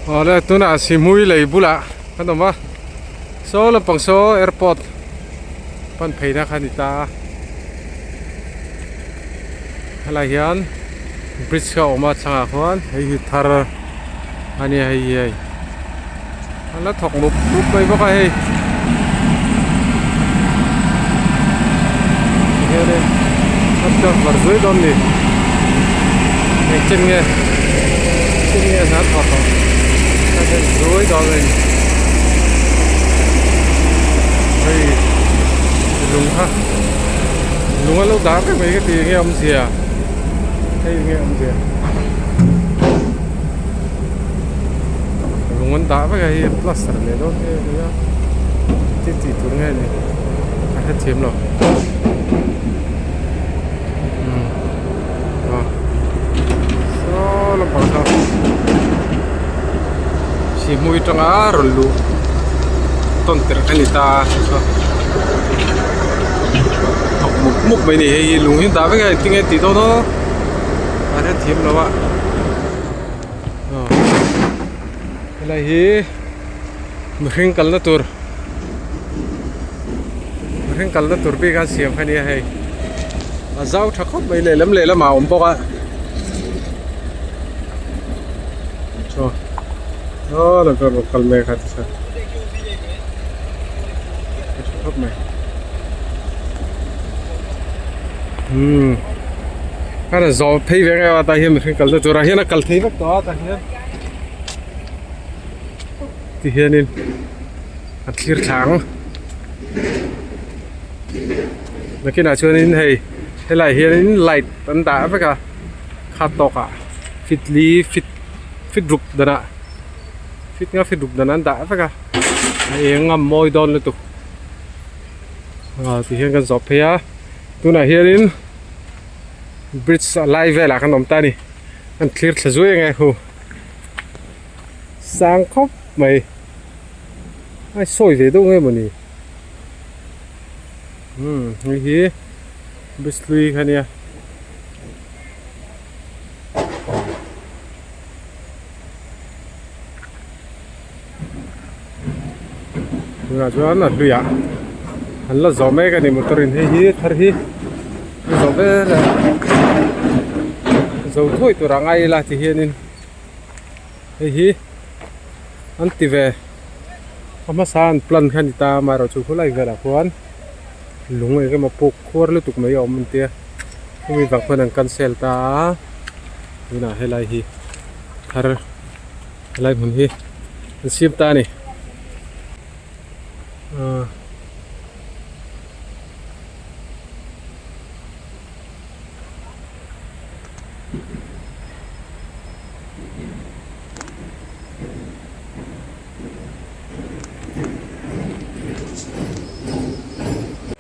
Awle tunah Sihmui lei bulah kan awm a saw lampang saw airport pan pheina kha a ni ta a helai hian bridge kha a awm a thlangah khuan hei hi thar a nia hei hi hei a la thawk mup mup mai bawk a hei tihianin a cover zui dawn a ni eng chin nge chin nge hna thawh tawh a then zui dawn a ni hei lung kha lung a lo dah vek mai ka ti enge awmzia hei enge awmzia. Lung an dah vek a hei plaster leh dawn nge nia thil tih tur nge ni ka hrethiam lo umm ah saw lampang saw sihhmui atanga rawn luh tawn tirh a ni ta a thawk mup mup mai a ni hei hi lung hi an dah vek a engtin nge tih dawn aw ka hrethiam lo a. Helai hi mihring kalna tur mihring kalna tur bik a siam kha nia hei a zau tha khawp mai lehlam lehlamah a awm bawk a chaw aw lam pawh rawn kal mek a tichuan a tha khawp mai umm. Khan a zawh phei ve ngei a tah hian mihring kalna turah hian a kal thei vek tawh a tah hian ti hianin a thlir thla ang nakinah chuanin hei helaiah hianin light an dah vek a kha tawkah fit li fit fit ruk danah fit nga fit ruk danah an dah vek a a eng a mawi dawn lutuk ah ti hian kan zawh phei a tunah hianin. Bridge a lai velah kan awm ta a ni an thlir thla zui ang e hu sang khawp mai a sawi ve deuh nge mawni umm hei hi bridge hlui kha nia. Tunah chuan a hluiah an la zawh mek a ni motor in hei hi thar hi an zawh vel a zo thuai tur a ngai ila ti hianin hei hi an ti ve a hmasa an plan kha a ni ta a amaherawhchu khulai velah khuan lung eng emaw puk khuar lutuk mai a awm an tia chumi vang khuan an cancel ta a tunah helai hi thar. Helai hmun hi an siam ta a ni ahh.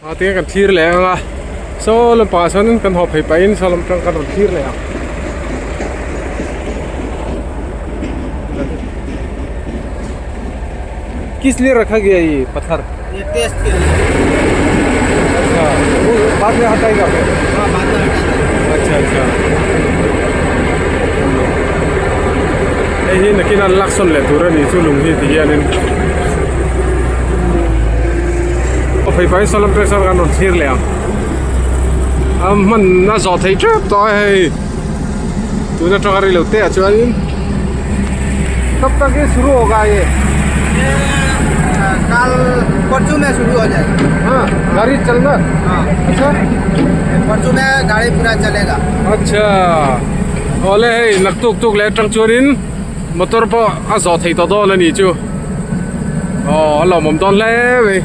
A tinge kan thlir leh ang a saw lampangah sawn kan haw phei pahin saw lam atang kan rawn thlir leh ang. Kis liye rakha gaya ye pathar ये टेस्ट के लिए अच्छा वो बाद में हटाएगा फिर हाँ बाद में हटा देंगे अच्छा अच्छा hei hi nakin an laksawn leh tur a ni chu lung hi ti hianin aw phei pahin saw lam pek sawn kan rawn thlir leh ang a hman a zawh theih tep tawh a hei tun atanga rei lo te ah chuanin kab tak hi shuru hoga ye कल परसों में शुरू हो जाएगा हाँ गाड़ी चलना हाँ अच्छा परसों में गाड़ी पूरा चलेगा अच्छा awle hei naktuk tuk leh atang chuanin motor pawh a zawh theih tawh dawn a ni chu aw a lawmawm dawn hle mai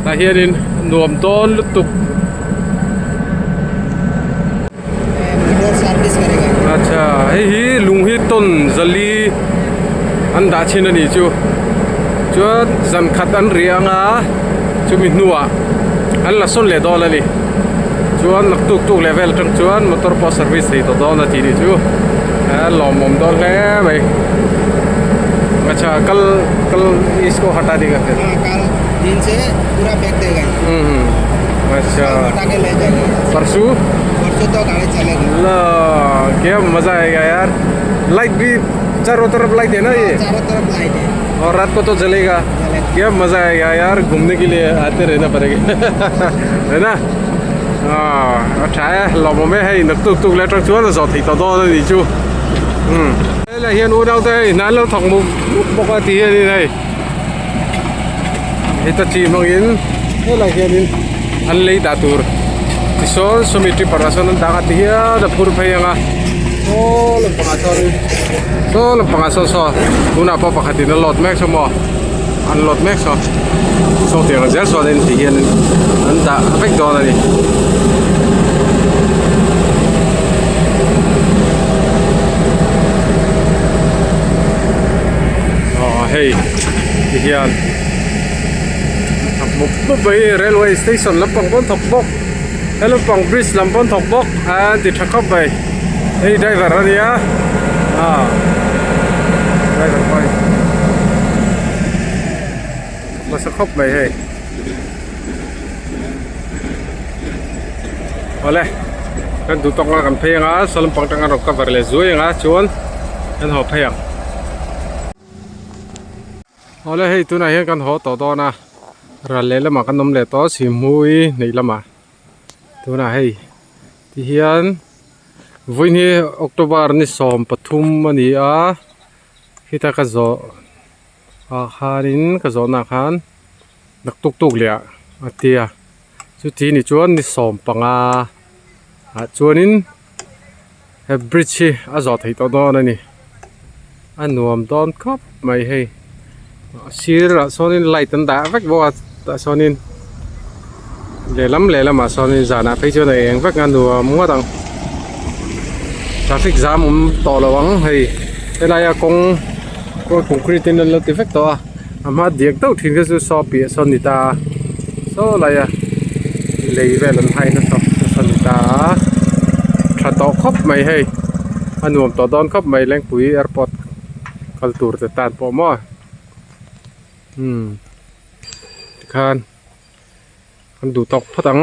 tah hianin nuam dawn lutuk. Motor service करेगा Acha hei hi lung hi tawn zali an dah thin a ni chu chuan zan khat an ri ang a chumi hnuah an la sawn leh dawn a ni chuan naktuk tuk leh vel atang chuan motor pawh service thei tawh dawn a tih ni chu a lawmawm dawn hle mai acha kal kal isko hata dega phir हाँ कल दिन से पूरा फेंक देगा अच्छा कल हटा के ले जाएंगे परसों परसों तो गाड़ी चलेगी ला क्या मजा आएगा यार लाइट भी चारों तरफ लाइट है ना ये चारों तरफ लाइट है और रात को तो जलेगा जलेगा। क्या मजा आएगा यार घूमने के लिए आते रहना पड़ेगा है ना à trái lò mồm ấy hay nó tụt tụt lại trong chúa là giọt thịt tao to ra gì chú ừ đây là hiện u đâu đây nán lâu thòng mục bọc qua tí đi này hei ta chi mangin helai hianin an lei dah tur tisawn sawmi tipper ah sawn an dah a ti hian a phur phei ang a saw lampangah chuanin saw lampangah sawn saw tunah pawh pakhatin a load mek saw maw an load mek saw saw tiang zel chuanin ti hianin an dah vek dawn a ni. Aw hei ti hian thawk mup mup mai hi railway station lampang pawn thawk bawk he lampang bridge lam pawn thawk bawk a an ti tha khawp mai hei driver a nia ah driver pawh hi nasa khawp mai hei awle kan duh tawk nga kan phei anga saw lampang tang a rawn cover leh zuai anga chuan kan haw phei ang. Awle hei tunah hian kan haw tawh dawn a ral leh lamah kan awm leh tawh sihhmui hneih lamah tunah hei tihian vawiin hi October ni 13 a ni a khita ka zawh ah khanin ka zawhna ah khan naktuk tuk leh ah a tia chuti ni chuan ni 15 ah chuanin he bridge hi a zawh theih tawh dawn a ni a nuam dawn khawp mai hei a sirah sawnin light an dah vek bawk a tah sawnin lehlam lehlamah sawnin zanah phei chuan a eng vek a nuam ngawt ang traffic jam awm tawh lo ang hei helaia kawng concrete in an lo ti vek tawh a a hma diak deuh thin kha chu saw piah sawn ni ta a saw laia lei vel an hai nasa nasa ni ta a tha tawh khawp mai hei a nuam tawh dawn khawp mai Lengpui airport kal tur te tan pawh maw umm tikhan an duh tawk phawt ang.